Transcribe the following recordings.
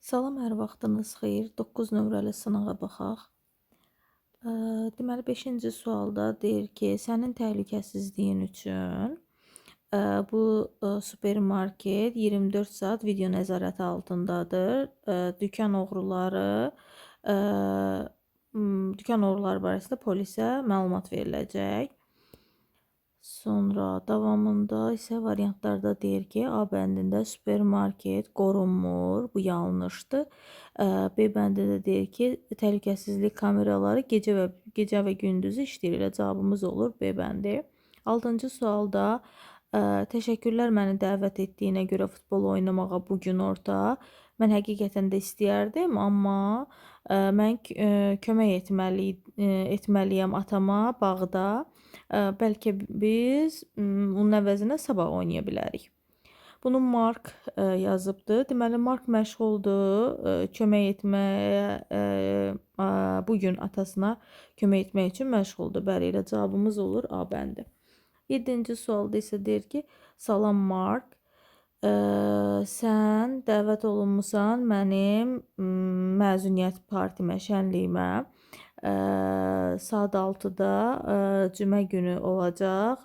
Salam, hər vaxtınız xeyir. 9 nömrəli sınağa baxaq. Deməli, 5-ci sualda deyir ki, sənin təhlükəsizliyin üçün bu supermarket 24 saat video nəzarəti altındadır. Dükan oğruları dükan oğruları barəsində polisə məlumat veriləcək. Sonra davamında isə variantlarda deyir ki, A bəndində supermarket qorunmur. Bu yanlışdır. B bəndində deyir ki, təhlükəsizlik kameraları gecə və gündüz işləyir. Elə cavabımız olur B bəndi. 6-cı sualda təşəkkürlər məni dəvət etdiyinə görə futbol oynamağa bu gün orta. Mən həqiqətən də istəyərdim, amma mən kömək etməliyəm atama bağda. Bəlkə biz onun əvəzinə sabah oynaya bilərik. Bunu Mark yazıbdı. Deməli, Mark məşğuldur kömək etməyə, bu gün atasına kömək etmək üçün məşğuldur. Bəli, elə cavabımız olur A bəndi. 7-ci sualda isə deyir ki, salam Mark, sən dəvət olunmusan mənim məzuniyyət partimə, şənliyimə. Saat 6-da cümə günü olacaq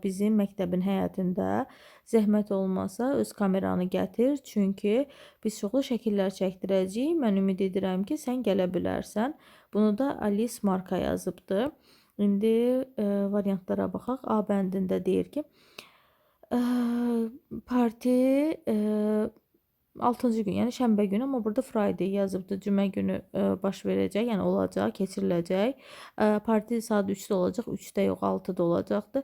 bizim məktəbin həyətində. Zəhmət olmasa öz kameranı gətir, çünki biz çoxlu şəkillər çəkdirəcəyik. Mən ümid edirəm ki, sən gələ bilərsən. Bunu da Alice Marka yazıbdı. İndi variantlara baxaq. A bəndində deyir ki, parti 6-cı gün, yəni şənbə günü, amma burada Friday yazıbdı, cümə günü baş verəcək, yəni olacaq, keçiriləcək. Parti saat 3-də olacaq, 3-də yox, 6-da olacaqdı.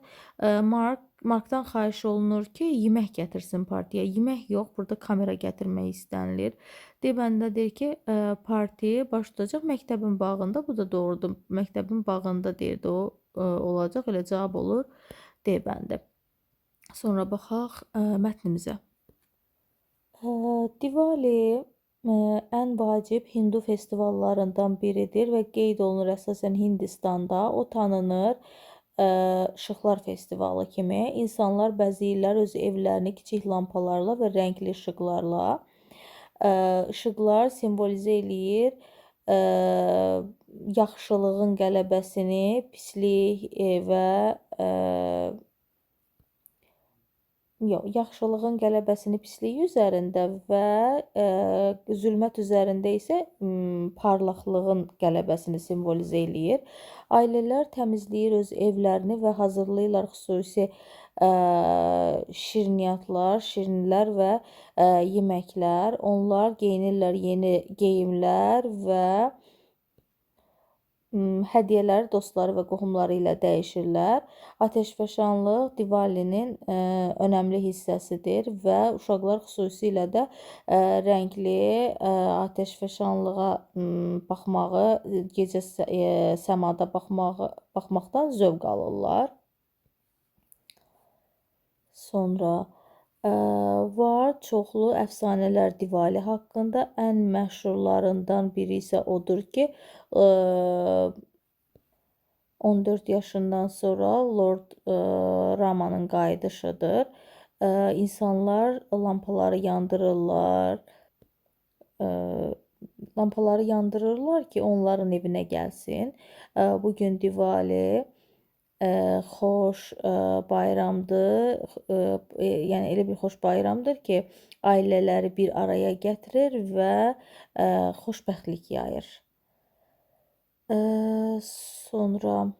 Markdan xahiş olunur ki, yemək gətirsin partiya. Yemək yox, burada kamera gətirmək istənilir. D bəndində deyir ki, parti baş tutacaq məktəbin bağında. Bu da doğrudur. Məktəbin bağında deyirdi o olacaq. Elə cavab olur D bəndi. Sonra baxaq mətnimizə. Diwali ən vacib hindu festivallarından biridir və qeyd olunur əsasən Hindistanda. O tanınır işıqlar festivalı kimi. İnsanlar bəzəyirlər öz evlərini kiçik lampalarla və rəngli işıqlarla. İşıqlar simvolizə eləyir yaxşılığın qələbəsini, pislik və yox, yaxşılığın qələbəsini pislik üzərində və zülmət üzərində isə parlaqlığın qələbəsini simvolizə eləyir. Ailələr təmizləyir öz evlərini və hazırlayırlar xüsusi şirniyyatlar, şirinlər və yeməklər. Onlar geyinirlər yeni geyimlər və hədiyyələri dostları və qohumları ilə dəyişirlər. Ateşfəşanlıq Divalinin önəmli hissəsidir və uşaqlar xüsusilə də rəngli ateşfəşanlığa baxmağı, gecə səmada baxmaqdan zövq alırlar. Sonra var çoxlu əfsanələr Diwali haqqında. Ən məşhurlarından biri isə odur ki, 14 yaşından sonra Lord Ramanın qayıdışıdır. İnsanlar lampaları yandırırlar. Lampaları yandırırlar ki, onların evinə gəlsin. Bugün Diwali xoş bayramdır. Yəni elə bir xoş bayramdır ki, ailələri bir araya gətirir və xoşbəxtlik yayır. Sonra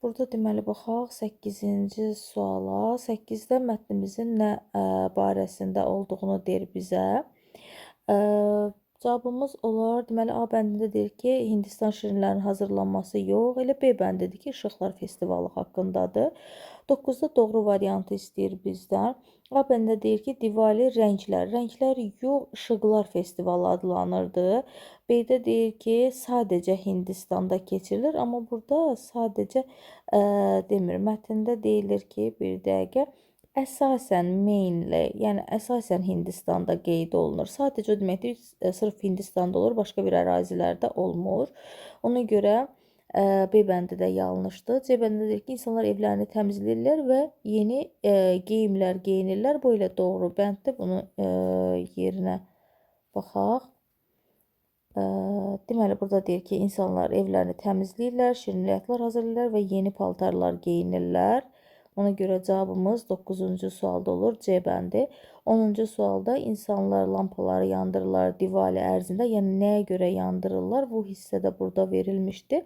burada deməli baxaq 8-ci suala. 8-də mətnimizin nə barəsində olduğunu deyir bizə. Cavabımız olar. Deməli, A bəndində deyir ki, Hindistan şirinlərinin hazırlanması yox. Elə B bəndidir ki, İşıqlar festivalı haqqındadır. 9-da doğru variantı istəyir bizdən. A bəndində deyir ki, Diwali rənglər. Rənglər yox, İşıqlar festivalı adlanırdı. B-də deyir ki, sadəcə Hindistanda keçirilir. Amma burada sadəcə demir. Mətndə deyilir ki, bir dəqiqə. Əsasən mainly, yəni əsasən Hindistanda qeyd olunur. Sadəcə o deməkdir, sırf Hindistanda olur, başqa bir ərazilərdə olmur. Ona görə B bəndi də yanlışdır. C bəndində deyir ki, insanlar evlərini təmizləyirlər və yeni geyimlər geyinirlər. Bu elə doğru bənddir. Bunu yerinə baxaq. Deməli, burada deyir ki, insanlar evlərini təmizləyirlər, şirniyyatlar hazırlayırlar və yeni paltarlar geyinirlər. Ona görə cavabımız 9-cu sualda olur, C bəndi. 10-cu sualda insanlar lampaları yandırırlar Diwali ərzində. Yəni, nəyə görə yandırırlar? Bu hissə də burada verilmişdi.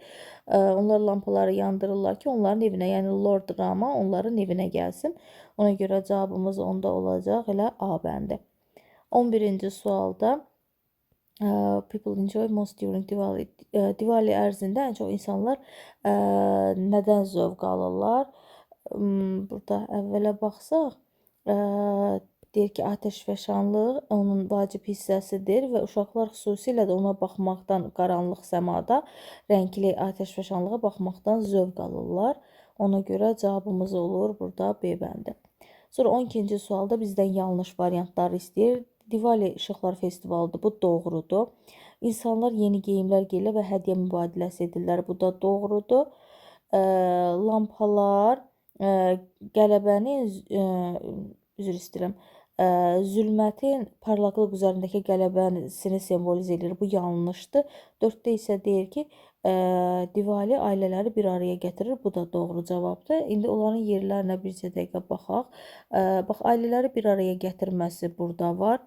Onlar lampaları yandırırlar ki, onların evinə, yəni Lord Rama onların evinə gəlsin. Ona görə cavabımız onda olacaq elə A bəndi. 11-ci sualda people enjoy most during Diwali. Diwali ərzində ən çox insanlar nədən zövq alırlar? Burada əvvələ baxsaq, deyir ki, atəşfəşanlıq onun vacib hissəsidir və uşaqlar xüsusilə də ona baxmaqdan, qaranlıq səmada rəngli atəşfəşanlığa baxmaqdan zövq alırlar. Ona görə cavabımız olur burada B bəndi. Sonra 12-ci sualda bizdən yanlış variantları istəyir. Diwali İşıqlar Festivalıdır. Bu doğrudur. İnsanlar yeni geyimlər geyirlər və hədiyyə mübadiləsi edirlər. Bu da doğrudur. Lampalar qələbənin, üzr istəyirəm, zülmətin parlaqlıq üzərindəki qələbəsini simvolizə edir. Bu yanlışdır. 4-də isə deyir ki, Diwali ailələri bir araya gətirir. Bu da doğru cavabdır. İndi onların yerlərinə bircə dəqiqə baxaq. Bax, ailələri bir araya gətirməsi burada var.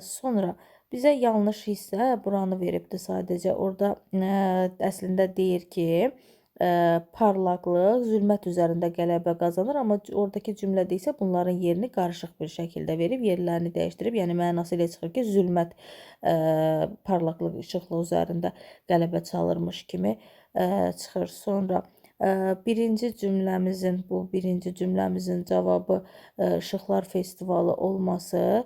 Sonra bizə yanlış hissə buranı veribdir sadəcə. Orada əslində deyir ki, parlaqlıq zülmət üzərində qələbə qazanır, amma oradakı cümlədə isə bunların yerini qarışıq bir şəkildə verib, yerlərini dəyişdirib. Yəni mənası elə çıxır ki, zülmət parlaqlıq, işıqlıq üzərində qələbə çalırmış kimi çıxır. Sonra birinci cümləmizin, bu birinci cümləmizin cavabı İşıqlar Festivalı olması,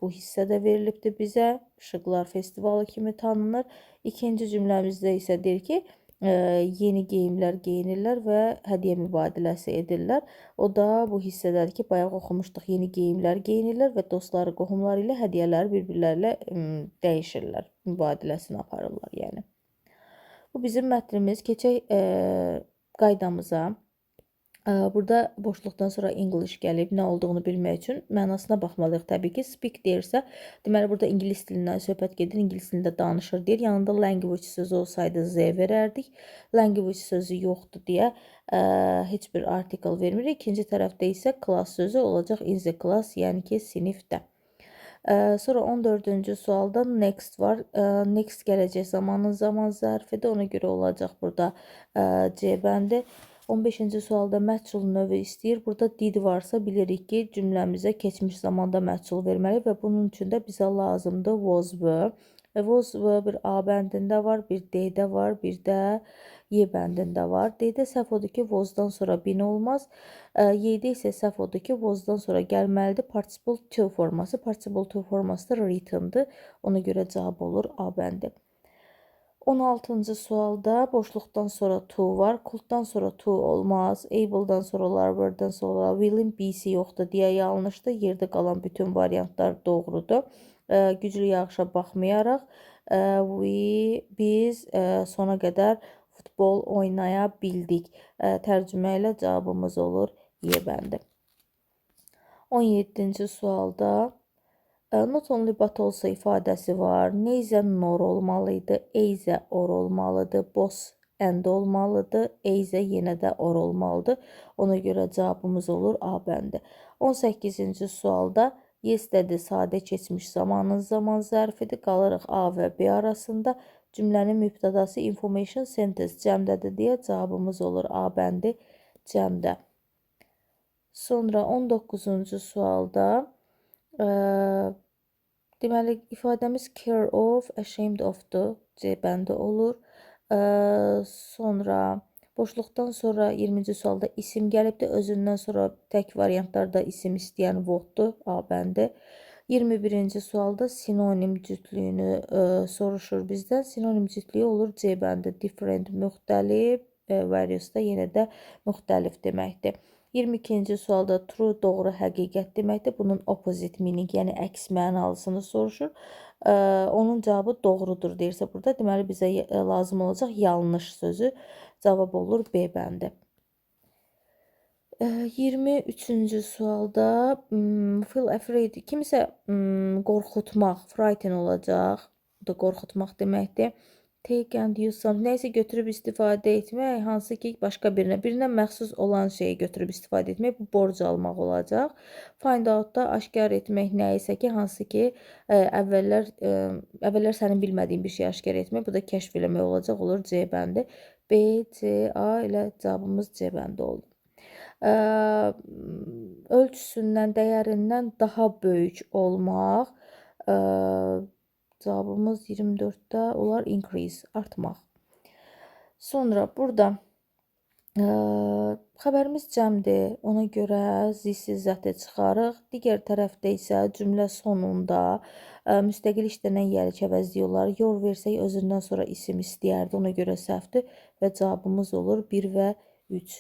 bu hissə də verilibdir bizə. İşıqlar Festivalı kimi tanınır. İkinci cümləmizdə isə deyir ki, yeni geyimlər geyinirlər və hədiyyə mübadiləsi edirlər. O da bu hissədədir ki, bayaq oxumuşduq, yeni geyimlər geyinirlər və dostları, qohumları ilə hədiyyələri bir-birləri ilə dəyişirlər, mübadiləsini aparırlar yəni. Bu bizim mətnimiz. Keçək qaydamıza. Burada boşluqdan sonra English gəlib, nə olduğunu bilmək üçün mənasına baxmalıyıq təbii ki. Speak deyirsə, deməli burada ingilis dilindən söhbət gedir, ingilis dilində danışır deyir. Yanında language sözü olsaydı Z verərdik. Language sözü yoxdur deyə heç bir article vermirik. İkinci tərəfdə isə class sözü olacaq, in the class, yəni ki, sinifdə. Sonra 14-cü sualda next var. Next gələcək zamanın zaman zərfidir. Ona görə olacaq burada C bəndi. 15-ci sualda məhsul növü istəyir. Burada did varsa bilirik ki, cümləmizə keçmiş zamanda məhsul verməli və bunun üçün də bizə lazımdır was, were. Və was, were bir A bəndində var, bir D-də var, bir də Y bəndində var. D-də səhv odur ki, was-dan sonra been olmaz. Y-də isə səhv odur ki, was-dan sonra gəlməlidir participle to forması. Participle to forması da written-dır. Ona görə cavab olur A bəndi. 16-cı sualda boşluqdan sonra to var. Could-dan sonra to olmaz. Able-dan sonra olar, were-dan sonra olar. Will-in B-si yoxdur deyə yanlışdır. Yerdə qalan bütün variantlar doğrudur. Güclü yağışa baxmayaraq biz sona qədər futbol oynaya bildik. Tərcümə ilə cavabımız olur Y bəndi. 17-ci sualda not only but also ifadəsi var. Neither nor olmalı idi, either or olmalıdır, both and olmalıdır, either yenə də or olmalıdır. Ona görə cavabımız olur A bəndi. 18-ci sualda yesterday sadə keçmiş zamanın zaman zərfidir. Qalırıq A və B arasında. Cümlənin mübtədası information sentence cəmdədir deyə cavabımız olur A bəndi cəmdə. Sonra 19-cu sualda deməli, ifadəmiz care of, ashamed of-dur. C bəndi olur. Sonra boşluqdan sonra 20-ci sualda isim gəlibdir. Özündən sonra tək variantlarda isim istəyən what-dur. A bəndi. 21-ci sualda sinonim cütlüyünü soruşur bizdən. Sinonim cütlüyü olur C bəndi. Different, müxtəlif, various da yenə də müxtəlif deməkdir. 22-ci sualda true, doğru, həqiqət deməkdir. Bunun opposite meaning, yəni əks mənalısını soruşur. Onun cavabı doğrudur deyirsə burada, deməli bizə lazım olacaq yanlış sözü. Cavab olur B bəndi. 23-cü sualda feel afraid, kimisə qorxutmaq, frighten olacaq. Bu da qorxutmaq deməkdir. Take and use something, nəyisə götürüb istifadə etmək, hansı ki başqa birinə, birinə məxsus olan şeyi götürüb istifadə etmək, bu borc almaq olacaq. Find out-da aşkar etmək nəyisə ki, hansı ki əvvəllər sənin bilmədiyin bir şeyi aşkar etmək, bu da kəşf eləmək olacaq, olur C bəndi. B, C, A ilə cavabımız C bəndi oldu. Ölçüsündən, dəyərindən daha böyük olmaq. Cavabımız 24-də olar increase, artmaq. Sonra burada xəbərimiz cəmdir. Ona görə this-i, that-i çıxarıq. Digər tərəfdə isə cümlə sonunda müstəqil işlənən yəlik əvəzliyi olar. Your versək özündən sonra isim istəyərdi. Ona görə səhvdir və cavabımız olur 1 və 3.